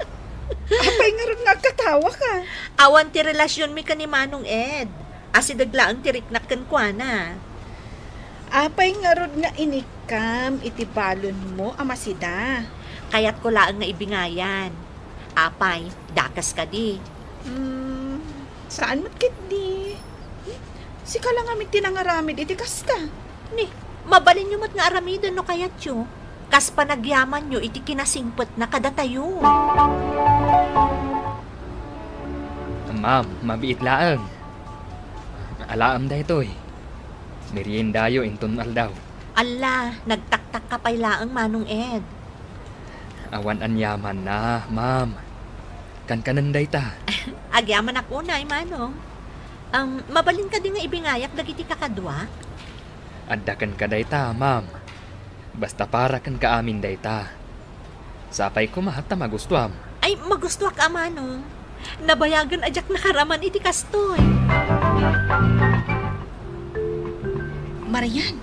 apay ngarud nga agkatawa ka? Awan ti relasionmi ken ni Manong Ed. Asideg laeng ti riknak kenkuana. Apay ngarud nga inikkam iti balonmo a masida? Kayatko laeng nga ibingayan. Apay, dakes kadi? Hmm, saan met ketdi? Sika la ngamin ti nangaramid iti kasta. Ni, mabalinyo met nga aramiden no kayatyo. Kas panagyamanyo iti kinasingpetna kadatayo. Ma'am, mabiit laeng. Alaem daytoy. Meriendayo inton aldaw. Alla, nagtaktak ka pay laeng, Manong Ed. Awan aniamanna, ma'am. Kankanen dayta. Agyamanak unay, Manong. Um, mabalin kadi nga ibingayak dagiti kakadua? Adda kenka dayta, ma'am. Basta para kenka amin dayta. Sapay koma ta magustuam. Ay, magustuak a, Manong. Nabayagen a diak nakaraman iti kastoy. Marian,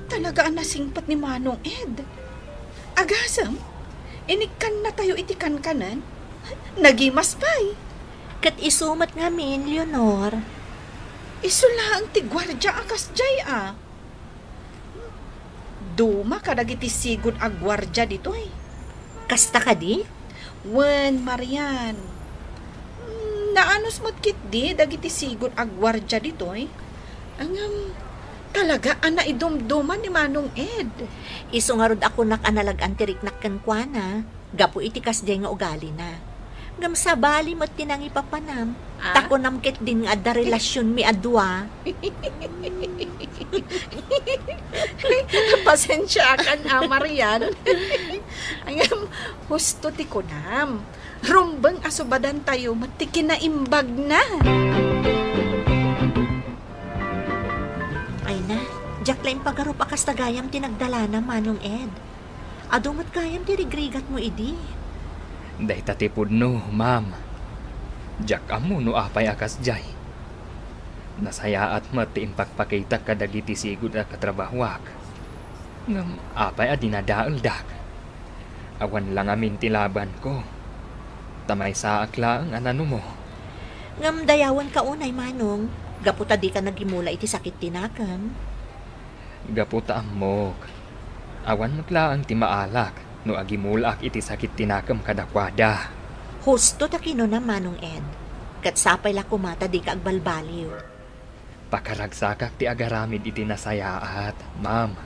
talaga a nasingpet ni Manong Ed. Agasem, inikkannatayo iti kankanen? Nagimas pay. Ket isu met ngamin, Leonor. Isu laeng ti guardia a kasdiay a. Duma kadagiti sigud a guardia ditoy. Kasta kadi? Wen, Marian. Mm, naanus met ketdi dagiti sigud a guardia ditoy. Ngem, talaga a naidumduma ni Manong Ed. Isu ngarud a kunak a nalag-an ti riknak kenkuana, gapu iti kasdiay nga ugalina. Ngem sabali met ti nangipapanam. Ah? Ta kunam ketdin nga adda relasionmi a dua. Pasensiaakan a, Marian. Ngem, husto ti kunam. Rumbeng a subadantayo met ti kinaimbagna. Ay na, diak la impagarup a kasta gayam ti nagdalana, Manong Ed. Adu met gayam ti rigrigatmo idi. Dayta ti pudno, ma'am. Diak ammo no apay a kasdiay. Nasayaat met ti impakpakitak kadagiti sigud a katrabahoak. Ngem apay a dinadaeldak? Awan la ngamin ti labanko. Ta maysaak laeng a nanumo. Ngem dayawenka unay, Manong, gapu ta dika nagimula iti sakit ti nakem. Gapu ta ammok, awan met laeng ti maalak no agimulaak iti sakit ti nakem kadakuada. Husto ta kinunam, Manong Ed, ket sapay la koma ta dika agbalbaliw. Pakaragsakak ti agaramid iti nasayaat, ma'am.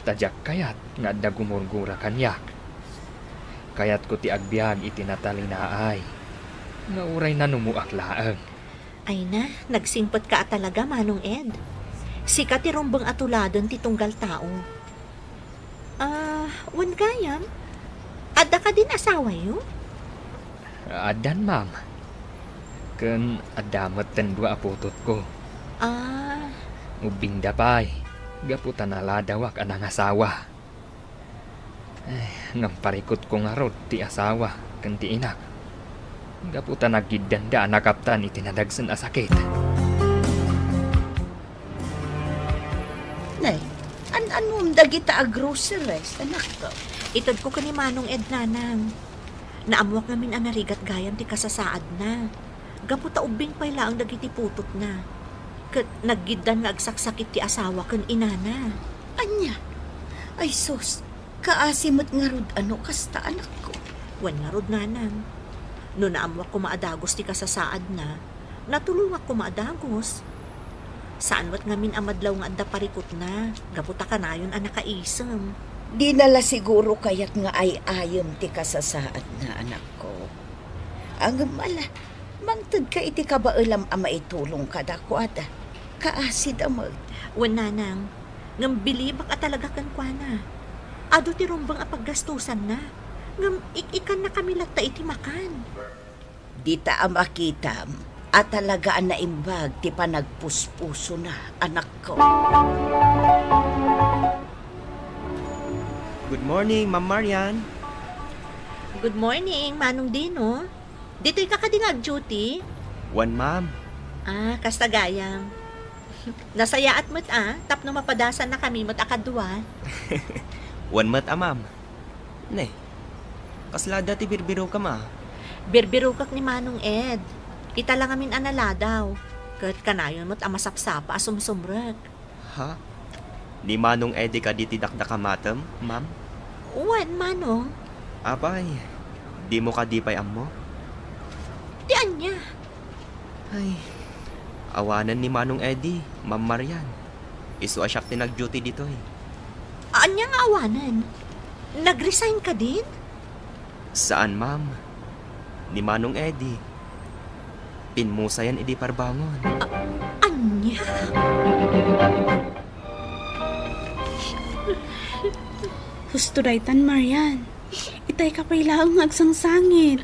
Ta diak kayat nga adda gumurgura kaniak. Kayatko ti agbiag iti natalinaay, nga uray nanumoak laeng. Ay na, nagsingpetka a talaga, Manong Ed. Sika ti rumbeng a tuladen ti tunggal tao. Ah, wen gayam, adda kadin asawayo? Addan, ma'am. Ken adda metten dua a putotko. Ah. Ubbingda pay, gapu ta naladawak a nangasawa. Eh, ngem parikutko ngarud ti asawa ken ti inak. Gapu ta naggiddanda a nakaptan iti nadagsen a sakit. Nay, an-anuem dagita a groceries, anakko? Itedko ken ni Manong Ed, nanang. Naammuak ngamin a narigat gayam ti kasasaadna. Gapu ta ubbing pay laeng dagiti putotna. Ket naggiddan nga agsaksakit ti asawa ken inana. Ania? Ay sus, kaasi met ngarud a no kasta, anakko. Wen ngarud, nanang. No naammuak koma a dagus ti kasasaadna, natulongak koma a dagus. Saan met ngamin a madlaw nga adda parikutna, gapu ta kanayon a nakaisem. Dina la siguro kayat nga ay-ayem ti kasasaadna, anakko. Ngem ala, mangtedka iti kabaelam a maitulong kadakuada. Kaasida met. Wen, nanang, ngem bilibak a talaga kenkuana. Adu ti rumbeng a paggastusanna, ngem ik-ikannakami latta iti makan. Dita a makitam a talaga a naimbag ti panagpuspusona, anakko. Good morning, Ma'am Marian. Good morning, Manong Dino. Ditoy ka kadi nga ag-duty? Wen, ma'am. Ah, kasta gayam. Nasayaat met a, tapno mapadasannakami met a kadua. Wen met a, ma'am. Ne, kasla adda ti birbirokam a? Birbirokak ni Manong Ed. Ita la ngamin a naladaw. Ket kanayon met a masapsapa a sumsumrek. Ha? Ni Manong Eddie kadi ti dakdakamatem, ma'am? Wen, Manong. Apay, dimo kadi pay ammo? Ti ania? Ay, awanen ni Manong Eddie, Ma'am Marian. Isu a siak ti nag-duty ditoy. Ania nga awanen? Nag-resign kadin? Saan, ma'am. Ni Manong Eddie, pinmusayan idi parbangon. A-, ania? Husto daytan, Marian. Itay ka pay laeng nga agsangsangit.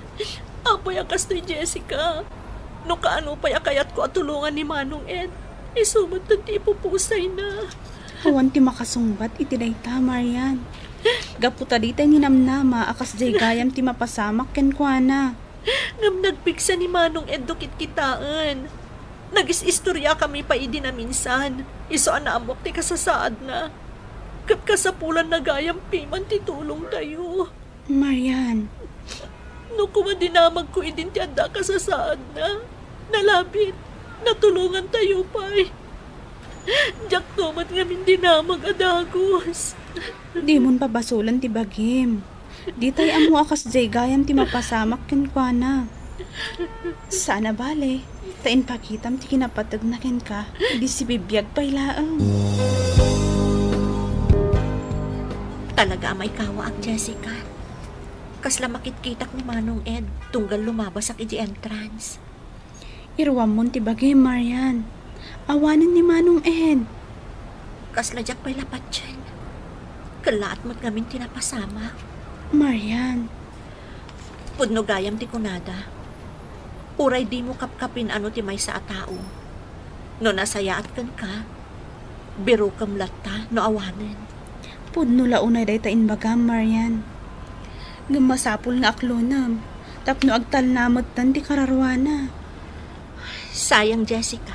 Apay a kastoy, Jessica? No kaano pay a kayatko a tulongan ni Manong Ed, isu met ti ipupusayna. Awan ti makasungbat iti dayta, Marian. Gapu ta ditay ninamnama a kasdiay gayam ti mapasamak kenkuana. Ngem nagpigsa ni Manong Ed do kitkitaen. Nagis-istoriakami pay idi naminsan. Isu a naammok ti kasasaadna. Ket kasapulanna gayam piman ti tulongtayo. Marian. No koma dinamagko idin ti adda kasasaadna, nalabit, natulongantayo pay. Diakto met ngamin dinamag a dagus. Dimon pabasolen ti bagim. Ditay ammo a kasdiay gayam ti mapasamak kenkuana. Saan a bale, ta impakitam ti kinapategna kenka, idi sibibiag pay laeng. Talaga a maikawaak, Jessica. Kasla makitkitak ni Manong Ed, tunggal lumabasak iti entrance. Iruammon ti bagim, Marian. Awanen ni Manong Ed. Kasla diak pay lapatien. Kellaat met ngamin ti napasamak. Marian. Pudno gayam ti kunada. Uray dimo kapkapin-ano ti maysa a tao. No nasayaat kenka, birokem latta no awanen. Pudno la unay dayta imbagam, Marian. Ngem masapul nga aklonem tapno agtalna metten ti kararuana. Sayang, Jessica.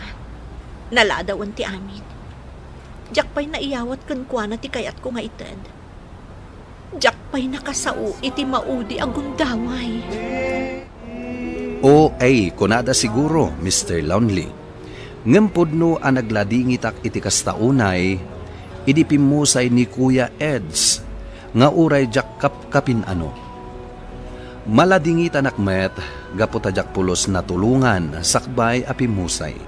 Naladawen ti amin. Diak pay naiyawat kenkuana ti kayatko nga ited. Diak pay nakasao iti maudi a gundaway. O A, kunada siguro, Mister Lonely. Ngem pudno a nagladingitak iti kasta unay, idi pimmusay ni Kuya Eds nga uray diak kapkapin-ano. Maladingitanak met gapu ta diak pulos natulongan sakbay a pimmusay.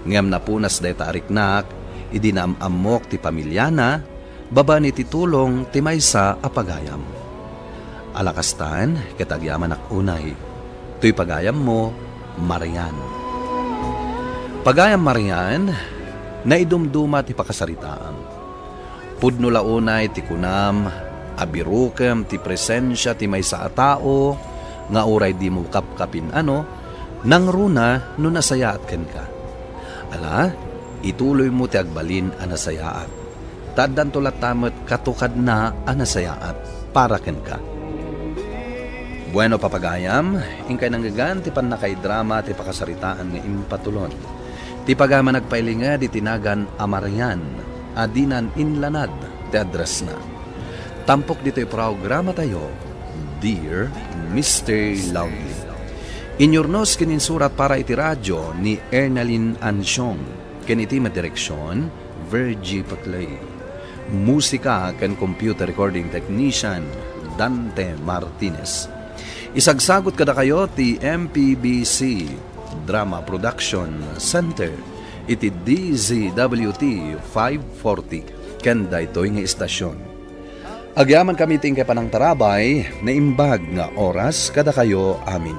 Ngem napunas dayta a riknak idi naam-ammok ti pamiliana babaen iti tulong ti maysa a pagayam. Ala kastan, ket agyamanak unay. Toy pagayammo, Marian. Pagayam Marian, naidumduma ti pakasaritaam. Pudno la unay ti kunam a birokem ti presensia ti maysa a tao nga uray dimo kapkapin-ano, nangruna no nasayaat kenka. Ala, ituloymo ti agbalin a nasayaat. Ta addanto latta met katukadna a nasayaat para kenka. Bueno, papagayam, inkay nanggegan ti pannakaidrama ti pakasaritaan nga impatulon. Ti pagayam a nagpailinged iti nagan a Marian a dinan inlanad ti addressna. Tampok ditoy programatayo, Dear Mister Lonely. Inyurnos ken insurat para iti radio ni Ernalyn Ansiong, ken iti madireksion, Virgie Paclay. Musika ken computer recording technician, Dante Martinez. Isagsagut kadakayo ti M P B C Drama Production Center iti D Z W T five forty ken daytoy nga istasyon. Agyamankami ti inkay panangtarabay, naimbag nga oras kadakayo amin.